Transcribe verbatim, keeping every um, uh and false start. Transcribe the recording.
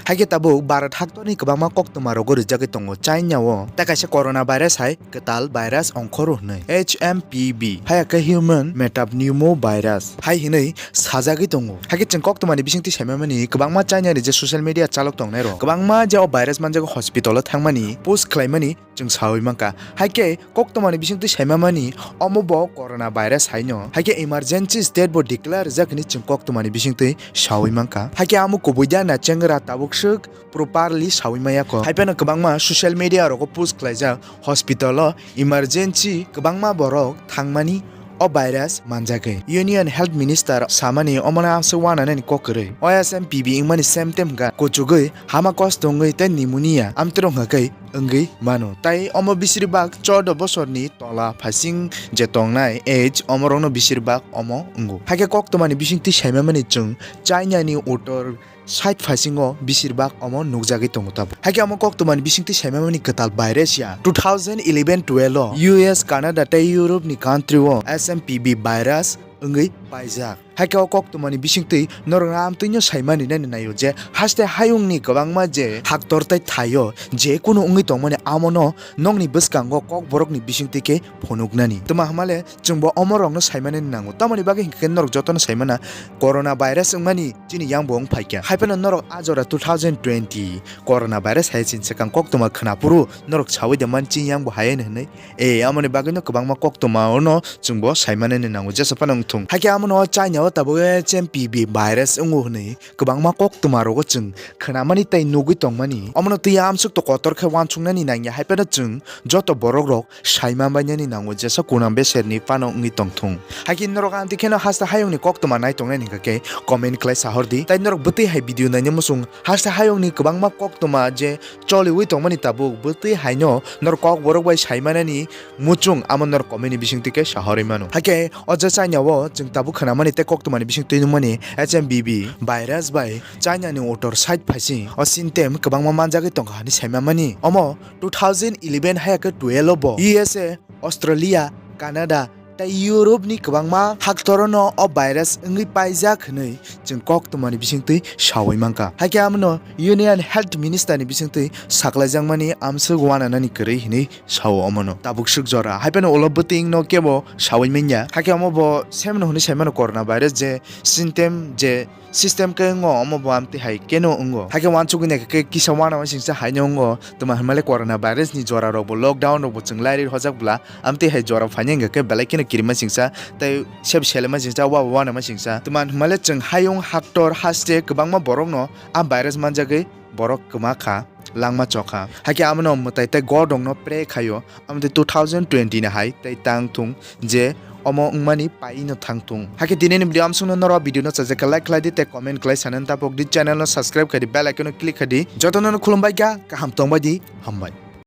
Haikhe tabuk Bharat haktorni kwbangma koktwma rogo rijagwi tongo China o tei kaisa corona virus hai kwtal virus ongkhoro hwnwi H M P V, haiya khe human metapneumovirus hai hwnwi sajagwi tongo. Haikhe chwng koktwmani bisingtwi saimamani kwbangma China ni je social media chalok tongnai rok kwbangma je o virus manjak hospital o thangmani post khlaimani chwng sawi mankha. Haikhe koktwmani bisingtwi saimamani omo bo corona virus haino. Haikhe emergency state bo declare rijak hwnwi chwng koktwmani bisingtwi sawi mankha. Haikhe amo kubui da na chengra tabuk swk properly sawi maya kho. Haiphano kwbangma social media rogo post khlaijak hospital o emergency kwbangma borok thangmani o virus manjagwi. Union Health Minister samani omono aswk uananani kok kwrwi. O S M P V wngmani symptom hwnkha kuchugwi, hama kosto wngwi tei pneumonia amtwrwng hwnkhe wngwi mano. Tai omo bisiribak chordo bosorni tola phasing je tongnai age omorokno bisiribak omo wngo. Haikhe koktwmani bisingtwi saimamani chwng China ni utor side phasingo bisiribak omo nukjagwi tongo tabuk. Haikhe omo koktwmani bisingtwi saimamani kwtal virus ya two thousand eleven twelve o U S, Canada tei Europe ni country o S M P V virus wngwi paijak. Haikhe o koktwmani bisingtwi norok amtwino saimani nani naio je haste hayungni kwbangma je haktor tei thaio je kunu wngwi tongmani amono nokni bwskango kokborokni bisingtwi khe phunuknani. Twma hwnmale chwngbo omorokno saimani nango. Tamoni bagwi hinkhe norok jotono saimana corona virus wngmani chini yangbo wng phaikha. Haiphano norok a jora two thousand twenty corona virus hai chini swkang koktwma khwnaphuru norok sawi da man chini yangbo hai hwnwi. E, amoni bagwino kwbangma koktwma ono chwngbo saimanani nango, jesa phano wngthung. Haikhe amono China o tabuk H M P V virus wngo hwnwi kwbangma koktwma rogo chwng khwnamani tei nugwi tongmani. Omono twi amsuk to kotor khe uansuknani nangya, haiphano chwng joto borok rok saima bainani nango, jesa kunam beserni phano wngwi tongthung. Haikhe norok amtwi kheno haste hayungni koktwma nai tongnai hwnkha khe comment khlai sahordi. Tai norok bwtwi hai video naina muchung haste hayungni kwbangma koktwma je choliwi tongmani tabuk bwtwi haino norok kokborok bai saimanani muchung amo norok comment ni bisingtwi khe sahorwi mano. Haikhe o je China o chwng tabuk khwnamani tei koktwmani bisingtwi nukmani H M P V virus bai China ni utor side phaising o symptom kwbangma manjagwi tongkha hwnwi saimamani. Omo two thousand eleven haiya khe twelve bo U S A, Australia, Canada tei Europe ni kwbangma haktorono o virus wngwi paijak hwnwi chwng koktwmani bisingtwi sawi mankha. Haikhe amono Union Health Minister ni bisingtwi saklaijakmani amswk uananani kwrwi hwnwi sao omono. Tabuk swk jora haiphano ulo bwtwino kebo sawi manya. Haikhe omo bo semno hwnwi saimano corona virus je symptom je system khe wngo, omo bo amtwi hai keno wngo. Haikhe uansukgwi naikha khe kisa uanama singsa haino wngo. Twma hwnmale corona virus ni jora rokbo lockdown rokbo chwng lairi hojak bwla. Amtwi hai jora phaina hwnkha khe belai kheno kirima singsa tei seb selema singsa, wa uanama singsa. Twma hwnmale chwng hayung haktor haste kwbangma borokno a virus manjagwi borok kwma kha, langma chokha. Haikhe amono mwtai tei godokno pray khaio. Amtwi two thousand twenty ni hai tei tang thung je omo wngmani paino thang thung. Haikhe tinini video amsukno norok video no chajakha like khlai di tei comment khlai sanani tapok di, channel no subscribe khai di, bell icon no click khai di. Jotono no khulumbai kha, kaham tongbai di, hambai.